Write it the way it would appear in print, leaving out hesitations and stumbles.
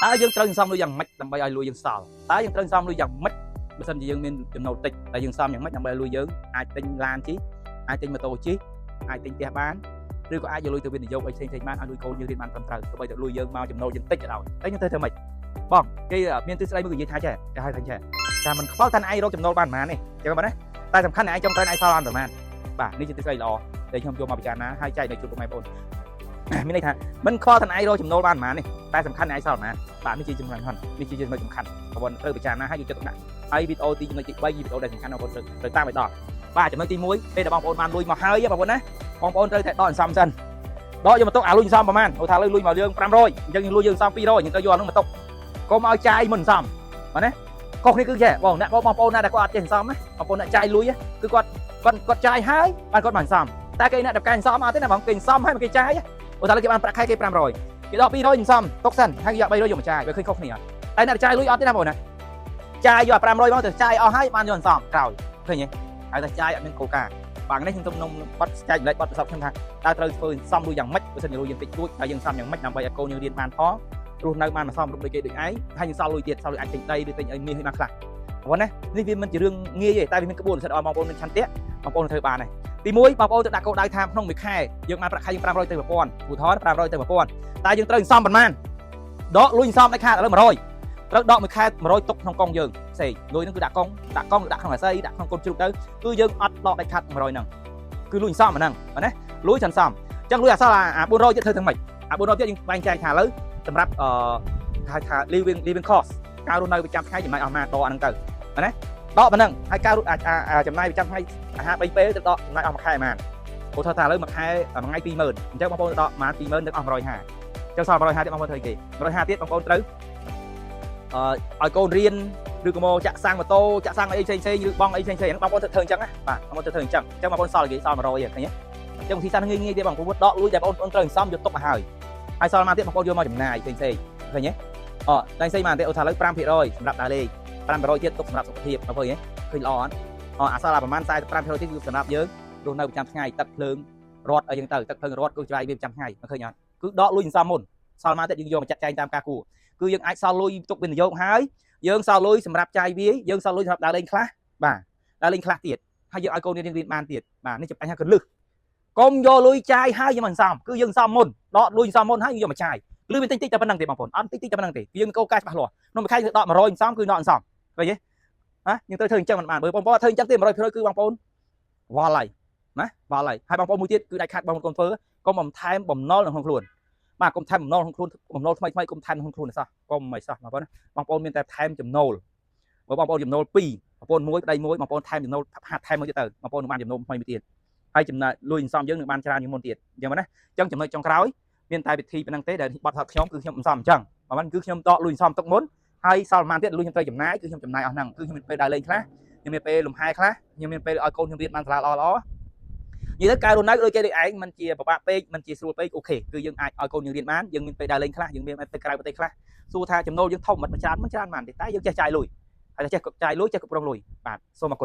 តើយើងត្រូវសន្សំលុយយ៉ាងម៉េចដើម្បីឲ្យលុយយើងសល់តើយើងត្រូវសន្សំលុយយ៉ាងម៉េចបើសិនជាយើងមានចំណូលតិចតែយើងសន្សំយ៉ាងម៉េចដើម្បីឲ្យលុយយើងអាចទិញឡានជិះអាចទិញម៉ូតូជិះអាចទិញផ្ទះបានឬក៏អាចយកលុយទៅវិនិយោគអីផ្សេងៗបានឲ្យលុយកូនយើងរៀនបានត្រឹមត្រូវទោះបីតែលុយយើងមកចំណូលយើងតិចក៏ដោយតែយើងត្រូវធ្វើម៉េចបងគេមានទិសស្ដីមួយគេនិយាយថាចេះគេហៅថាចេះថាមិនខ្វល់ថាឯងរកចំណូលបានប៉ុន្មានទេចឹងបាទណាតែសំខាន់ឯងចង់ត្រូវឯងសល់បានប៉ុន្មានបាទនេះជាទិសស្ដីល្អដែលខ្ញុំយកមកពិចារណាហើយចែកនៅជូនពុកម៉ែបងប្អូនមានន័យថាមិនខ្វល់ថាឯងរកចំណូលបានប៉ុន្មានទេតែសំខាន់ឯងសល់ប៉ុន្មានបាទនេះជាចំណុចសំខាន់នេះជាចំណុចសំខាន់បងប្អូនត្រូវពិចារណាហើយយកចិត្តទុកដាក់ហើយវីដេអូទីចំណុចទី3វីដេអូដែលសំខាន់បងប្អូនត្រូវតាមឲ្យដល់បាទចំណុចទី1ពេលដែលបងប្អូនបានលុយមកហើយបងប្អូនណាបងប្អូនត្រូវតែដកអន្សំសិនដកយកមកទុកអាលុយអន្សំប្រហែលអូថាលុយលុយមកយើង500អញ្ចឹងយើងលុយយើងអន្សំ200យើងត្រូវយកអានោះមកទុកកុំឲ្យចាយមុនអន្សំបាទណាខុសគ្នាគឺចេះបងអ្នកបងប្អូនណាដែលគាត់អត់ចេះអន្សំណាបងប្អូនអ្នកចាយលុយគឺគាត់គាត់គាត់ចាយហើយបានគាត់មកអន្សំតែគេអ្នកដែលកែអន្សំអត់ទេណាបងគេអន្សំហើយមកគេចាយអូថាគេបានប្រាក់ខែគេ500គេដក200អន្សំទុកសិនហើយយក300យកមកចាយវាឃើញខុសគ្នាអត់តែអ្នកចាយលុយអត់ទេណាបងណាចាយយក500មកទៅចាយអស់ហើយបានយកអន្សំក្រោយឃើញទេហើយតែចាយអត់មានគោលការណ៍បាទនេះខ្ញុំទំនុំបាត់ចែកម្លែកបាត់ប្រសពខ្ញុំថាតើត្រូវធ្វើសំលុយយ៉ាងម៉េចបើសិនជាលុយយើងតិចតួចហើយយើងសំយ៉ាងម៉េចដើម្បីឲ្យកូនយើងរៀនបានផងរស់នៅបានមួយសមរម្យដូចគេដូចឯងហើយយើងសល់លុយទៀតសល់លុយអាចទិញដីឬទិញអីមាសឲ្យបានខ្លះបងណានេះវាមិនជារឿងងាយទេតែវាមានក្បួនសិនឲ្យបងប្អូនមានឆន្ទៈបងប្អូនធ្វើបានហើយទី1បងប្អូនទៅដាក់គោលដៅថាក្នុងមួយខែយើងបានប្រាក់ខែយើង500ទៅ1000ឧទាហរណ៍500ទៅ1000តែយើងត្រូវសំប៉ុន្មានដកលុយសំដាច់ខាតឥឡូវ100ត្រូវដកមួយខែ100ទុកក្នុងកងយើងផ្សេងលុយហ្នឹងគឺដាក់កងដាក់កងដាក់ក្នុងអាស័យដាក់ក្នុងកូនជ្រូកទៅគឺយើងអត់ដកដាច់ខាត100ហ្នឹងគឺលុយសំអាហ្នឹងបាទណាលុយចាំសំអញ្ចឹងលុយអសល់អា400ទៀតធ្វើទាំងម៉េចអា400ទៀតយើងបែងចែកថាឥឡូវសម្រាប់អឺហៅថា living cost ការរស់នៅប្រចាំថ្ងៃចំណាយអស់មកដកអាហ្នឹងទៅបាទណាដកប៉ុណ្ណឹងហើយការចំណាយប្រចាំថ្ងៃអាហារ3ពេលទៅដកចំណាយអស់មួយខែប៉ុន្មានឧទាហរណ៍ថាឥឡូវមួយខែមួយថ្ងៃ20000អញ្ចឹងបងប្អូនដកប្រហែល20000ទៅអស់150អញ្ចឹងសល់150ទៀតបងប្អូនធ្វើគេ150ទៀតបងប្អូនត្រូវអឺឲ្យកូនរៀនឬក៏មកចាក់សាំងម៉ូតូចាក់សាំងអីផ្សេងផ្សេងឬបងអីផ្សេងផ្សេងហ្នឹងបងប្អូនធ្វើអញ្ចឹងណាបាទបងប្អូនធ្វើអញ្ចឹងអញ្ចឹងបងប្អូនសល់គេសល់100ឃើញទេអញ្ចឹងវិធីសាស្ត្រងាយងាយទេបងប្អូនដកលុយដែលបងប្អូនត្រូវសន្សំយកទុកមកហើយហើយសល់មកទៀតបងប្អូនយកមកចំណាយផ្សេងផ្សេងឃើញទេអូតែផ្សេងមកទៀតអូថាឥឡូវ5%សម្រាប់ដើរលេង5%ទៀតទុកសម្រាប់សុខភាពបងប្អូនឃើញល្អអត់អូអាសល់ប្រហែល45%ទៀតគឺសម្រាប់យើងរស់នៅប្រចាំថ្ងៃទឹកភ្លើងរត់អីចឹងទៅទឹកភ្លើងរត់គឺច្បាយវាប្រចាំថ្ងៃឃើញអត់គឺដកលុយសន្សំមុនសល់មកទៀតយើងយកមកចាត់ចែងតាមការគួរគឺយើងអាចសល់លុយទុកវិនិយោគហើយយើងសល់លុយសម្រាប់ចាយវាយយើងសល់លុយសម្រាប់ដើរលេងខ្លះបាទដើរលេងខ្លះទៀតហើយយើងឲ្យកូនរៀនរៀនបានទៀតបាទនេះជាបញ្ហាកលឹះកុំយកលុយចាយហើយយើងមិនសំគឺយើងសំមុនដកលុយសំមុនហើយយើងយកមកចាយឬវាតិចតិចតែប៉ុណ្្នឹងទេបងប្អូនអត់តិចតិចតែប៉ុណ្្នឹងទេយើងកោការច្បាស់លាស់ក្នុងមួយខែយើងដក100សំគឺដកសំឃើញទេហ៎យើងត្រូវធ្វើអញ្ចឹងមិនបានបើបងប្អូនធ្វើអញ្ចឹងទេ100%គឺបងប្អូនវល់ហើយណាវល់ហើយហើយបងប្អូនមួយទៀតគឺដាច់ខាតបងប្អូនធ្វើកុំបន្ថែមបំណុលនៅក្នុងខ្លួនបាទកុំថែមបំណុលក្នុងខ្លួនបំណុលថ្មីថ្មីកុំថែមក្នុងខ្លួនសោះកុំមិនសោះបងប្អូនបងប្អូនមានតែថែមចំណូលបើបងប្អូនចំណូល2បងប្អូនមួយប្តីមួយបងប្អូនថែមចំណូលហាត់ថែមមួយទៀតទៅបងប្អូននឹងបានចំណូលថ្មីមួយទៀតហើយចំណែកលុយសន្សំយើងនឹងបានច្រើនជាងមុនទៀតអញ្ចឹងណាអញ្ចឹងចំណុចចុងក្រោយមានតែវិធីប៉ុណ្្នឹងទេដែលបត់ថតខ្ញុំគឺខ្ញុំសន្សំអញ្ចឹងបើមិនគឺខ្ញុំដកលុយសន្សំទុកមុនហើយសល់ប្រហែលទៀតលុយខ្ញុំត្រូវចំណាយគឺខ្ញុំចំណាយអស់ហ្នឹងគឺខ្ញុំមានពេលដើរលេងខ្លះខ្ញុំមានពេលលំហែខ្លះខ្ញុំមានពេលឲ្យកូនខ្ញុំរៀនបានសាលាល្អល្អនិយាយទៅការរស់នៅដូចគេដូចឯងមិនជាពិបាកពេកមិនជាស្រួលពេក OK គឺយើងអាចឲ្យកូនយើងរៀនបានយើងមានពេលដើរលេងខ្លះយើងមានទៅក្រៅប្រទេសខ្លះសួរថាចំណូលយើងធំមិនច្រើនមិនច្រើនបានទេតែយើងចេះចាយលុយហើយចេះចាយលុយចេះគ្រប់គ្រងលុយបាទសូមអរគុណ។